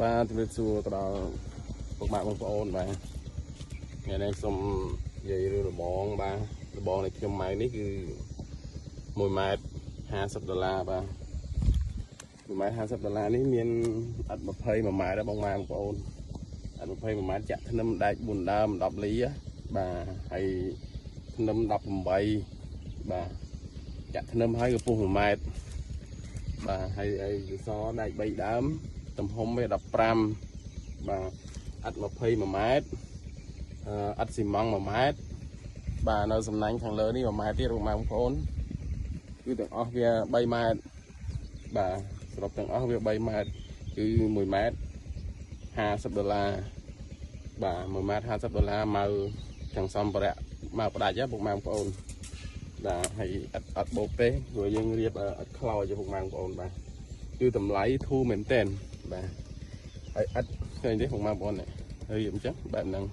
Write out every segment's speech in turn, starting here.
បាទជំរាបសួរទៅដល់ពុកម៉ែបងប្អូនបាទថ្ងៃនេះសូមនិយាយរឿងរបងបាទរបងនៃខ្ញុំម៉ៅនេះគឺ1ម៉ែត្រ50ដុល្លារបាទ1ម៉ែត្រ50ដុល្លារនេះមានអត់21ម៉ែត្រដែរបងម៉ែបងប្អូនអត់21ម៉ែត្រចាក់ធ្នឹមដែក4ដើម10លីបាទហើយធ្នឹម18បាទចាក់ធ្នឹមហើយកម្ពស់1ម៉ែត្របាទហើយហើយសសរដែក3ដើមទំហំវា15បាទអត់21ម៉ែត្រអត់ស៊ីម៉ង់1ម៉ែត្របាទនៅសំណាញ់ខាងលើនេះ1ម៉ែត្រទៀតបងប្អូនគឺទាំងអស់វា3ម៉ែត្របាទសរុបទាំងអស់វា3ម៉ែត្រគឺ1ម៉ែត្រ50ដុល្លារបាទ1ម៉ែត្រ50ដុល្លារមកទាំងសម្ភារៈមកផ្ដាច់ហ៎បងប្អូនបាទហើយអត់បោកទេព្រោះយើងរៀបអត់ខ្លោចទេបងប្អូនបាទគឺតម្លៃធូរមែនទែនបាទហើយអត់ឃើញទេបងប្អូននេះរៀបអញ្ចឹងបែបហ្នឹង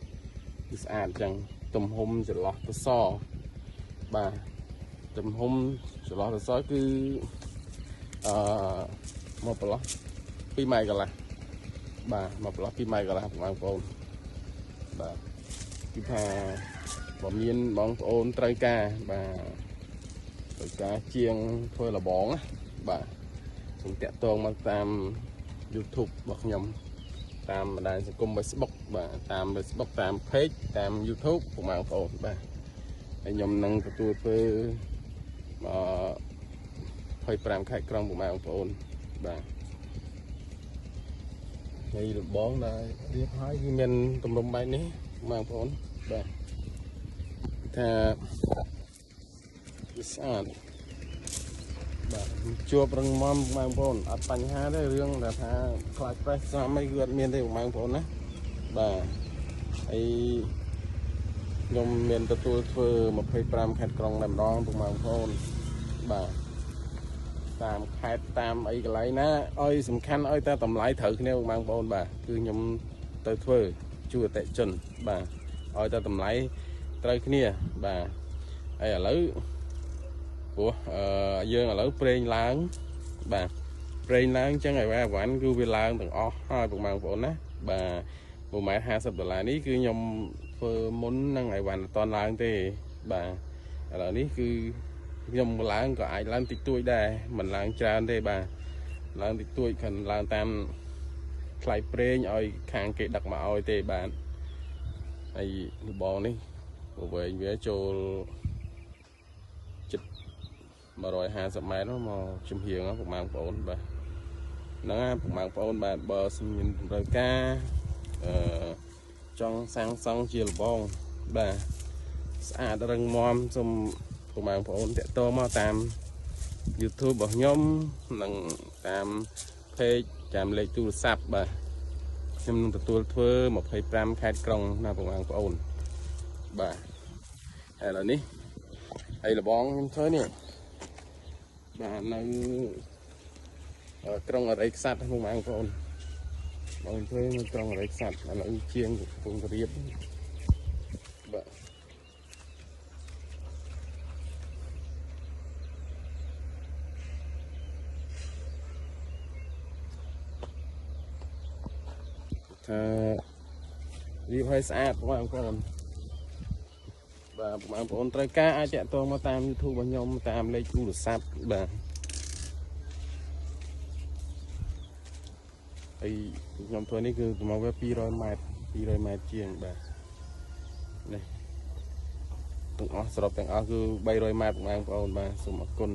គឺស្អាតអញ្ចឹងទំហំចន្លោះសសរបាទទំហំចន្លោះសសរគឺមកប្រឡោះ2ម៉ែត្រកន្លះបាទមកប្រឡោះ2ម៉ែត្រកន្លះបងប្អូនបាទគឺថាបើមានបងប្អូនត្រូវការបាទត្រូវការជាងធ្វើលបងណាបាទសូមតាក់ទងមកតាម YouTube របស់ខ្ញុំតាមបណ្ដាញសង្គម Facebook បាទតាម Facebook តាម Page តាម YouTube ពុកម៉ែបងប្អូនបាទហើយខ្ញុំនឹងទទួលធ្វើ25ខេត្តក្រុងពុកម៉ែបងប្អូនបាទហើយរបងដែលរៀបហើយគឺមានទម្រង់បែបនេះពុកម៉ែបងប្អូនបាទថាវាស្អាតបាទជួបរឹងមាំបងប្អូនអត់បញ្ហាទេរឿងដែលថាខ្លាចប្រេះសាំអីគឺអត់មានទេបងប្អូនណាបាទហើយខ្ញុំមានទទួលធ្វើ25ខេត្តក្រុងតែម្ដងបងប្អូនបាទតាមខេត្តតាមអីកន្លែងណាឲ្យសំខាន់ឲ្យតែតម្លៃត្រូវគ្នាបងប្អូនបាទគឺខ្ញុំទៅធ្វើជួយអតិជនបាទឲ្យតែតម្លៃត្រូវគ្នាបាទហើយឥឡូវព្រោះយើងឥឡូវប្រេងឡើងបាទប្រេងឡើងអញ្ចឹងឲ្យវ៉ាន់គឺវាឡើងទាំងអស់ហើយបងប្អូនណាបាទ1ម៉ែត្រ50ដុល្លារនេះគឺខ្ញុំធ្វើមុននឹងឲ្យវ៉ាន់អត់តឡើងទេបាទឥឡូវនេះគឺខ្ញុំឡើងក៏អាចឡើងតិចតួចដែរមិនឡើងច្រើនទេបាទឡើងតិចតួចគ្រាន់ឡើងតាមថ្លៃប្រេងឲ្យខាងគេដឹកមកឲ្យទេបាទហើយរបងនេះវែងវាចូល150ម៉ែត្រមកចំហៀងបងប្អូនបាទហ្នឹងណាបងប្អូនបាទបើមានតម្រូវការចង់សាងសង់ជាលបងបាទស្អាតរឹងមាំសូមបងប្អូនតាក់ទងមកតាម YouTube របស់ខ្ញុំនិងតាម Page តាមលេខទូរស័ព្ទបាទខ្ញុំនឹងទទួលធ្វើ25ខេត្តក្រុងណាបងប្អូនបាទឥឡូវនេះហើយលបងខ្ញុំធ្វើនេះបាទនៅក្រុងអរិយខ្សាត់បងប្អូនបងធ្វើនៅក្រុងអរិយខ្សាត់ឥឡូវជាងកំពុងរៀបបាទថារៀបឲ្យស្អាតបងប្អូនបាទបងប្អូនត្រូវការអាចតាក់ទងមកតាម YouTube របស់ខ្ញុំតាមលេខទូរស័ព្ទបាទហើយខ្ញុំធ្វើនេះគឺមកវា200ម៉ែត្រ200ម៉ែត្រជាងបាទនេះទាំងអស់សរុបទាំងអស់គឺ300ម៉ែត្របងប្អូនបាទសូមអរគុណ